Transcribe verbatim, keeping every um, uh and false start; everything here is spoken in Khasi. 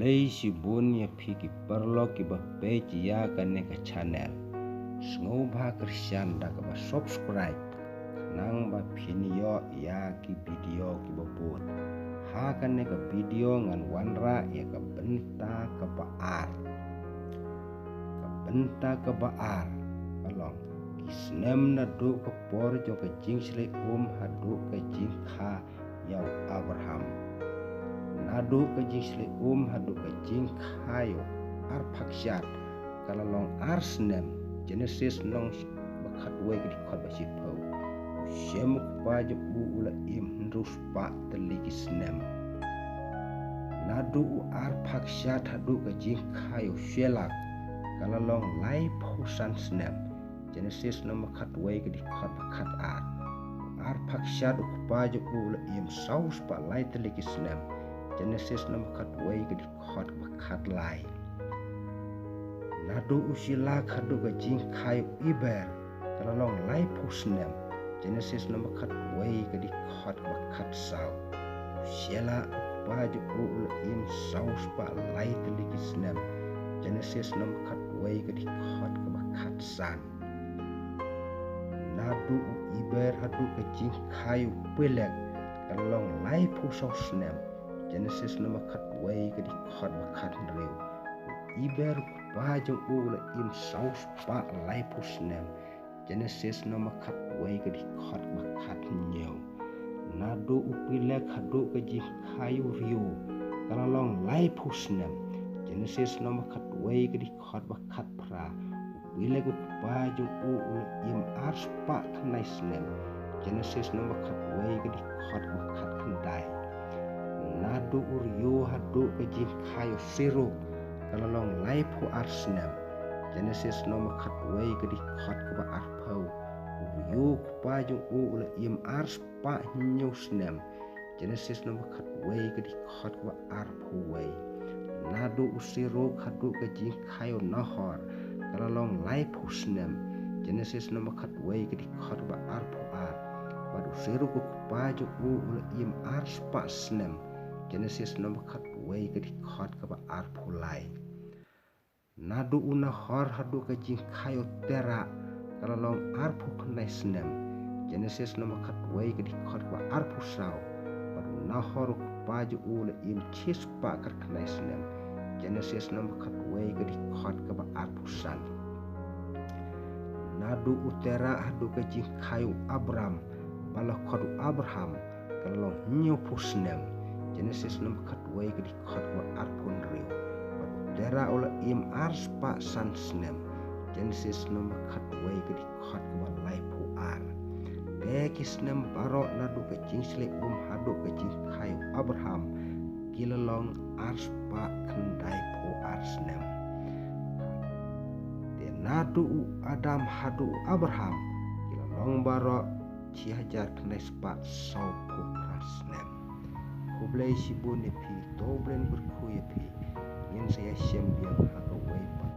Khublei shibun ïa phi ki paralok kiba peit ïa kane ka channel. Sngewbha kyrshan da kaba subscribe khnang ba phin ïoh ïa ki video kiba bun. Ha kane ka video ngan wanrah ïa ka bynta kaba ar. Ka bynta kaba ar ka long ki snem naduh ka por jong ka jingshlei um haduh ka jingkha ïa u Abraham. Naduh ka jingshlei um haduh ka jingkha ïa u arphew shad ka la long ar snem. Genesis lynnong ba khatwei ka dkhot ba shiphew. U Shem u kpa jong u u la im hynriew spah tylli ki snem. Naduh u arphew shad haduh ka jingkha ïa u Shelah ka la long laiphew san snem. Genesis lynnong ba khatwei ka dkhot ba khatar. U arphew shad u kpa jong u u la im saw spah lai tylli ki snem. Genesis lynnong ba khatwei ka dkhot ba khatlai. Naduh u Shelah haduh ka jingkha ïa u Eber ka la long laiphew snem. Genesis lynnong ba khatwei ka dkhot ba khatsaw. U Shelah u kpa jong u u la im saw spah lai tylli ki snem. Genesis lynnong ba khatwei ka dkhot ba khatsan. Naduh u Eber haduh ka jingkha ïa u Peleg ka la long laiphew saw snem. Genesis lynnong ba khatwei ka dkhot ba khathynriew. U Eber u kpa jong u u la im saw spah laiphew snem. Genesis lynnong ba khatwei ka dkhot ba khathynñiew. Naduh u Peleg haduh ka jingkha ïa u Reu ka la long laiphew snem. Genesis lynnong ba khatwei ka dkhot ba khatphra. U Peleg u kpa jong u u la im ar spah khyndai snem. Genesis lynnong ba khatwei ka dkhot ba khatkhyndai. Naduh u Reu haduh ka jingkha ïa u Serug ka la long laiphew ar snem. Genesis lynnong ba khatwei ka dkhot kaba arphew. U Reu u kpa jong u u la im ar spah hynñiew snem. Genesis lynnong ba khatwei ka dkhot kaba arphew wei. Naduh u Serug haduh ka jingkha ïa u Nahor ka la long laiphew snem. Genesis lynnong ba khatwei ka dkhot kaba arphew ar. Bad u Serug u kpa jong u u la im ar spah snem. Genesis lynnong ba khatwei ka dkhot kaba arphew lai. Naduh u Nahor haduh ka jingkha ïa u Terah ka la long arphew khyndai snem. Genesis lynnong ba khatwei ka dkhot kaba arphew saw. Bad u Nahor u kpa jong u u la im shispah khatkhyndai snem. Genesis lynnong ba khatwei ka dkhot kaba arphew san. Naduh u Terah haduh ka jingkha ïa u Abram ba la khot u Abraham ka la long hynñiewphew snem. Genesis lynnong ba khatwei ka dkhot kaba arphew hynriew. Bad u Terah u la im ar spah san snem. Genesis lynnong ba khatwei ka dkhot kaba laiphew ar. Te ki snem baroh naduh ka jingshlei um haduh ka jingkha ïa u Abraham ki la long ar spah khyndaiphew ar snem. Te naduh u Adam haduh u Abraham ki la long baroh shi hajar khyndai spah sawphew phra snem. Khublei shibun ïa phi, to U Blei un kyrkhu ïa phi. Ngin sa ïashem biang ha kawei pat.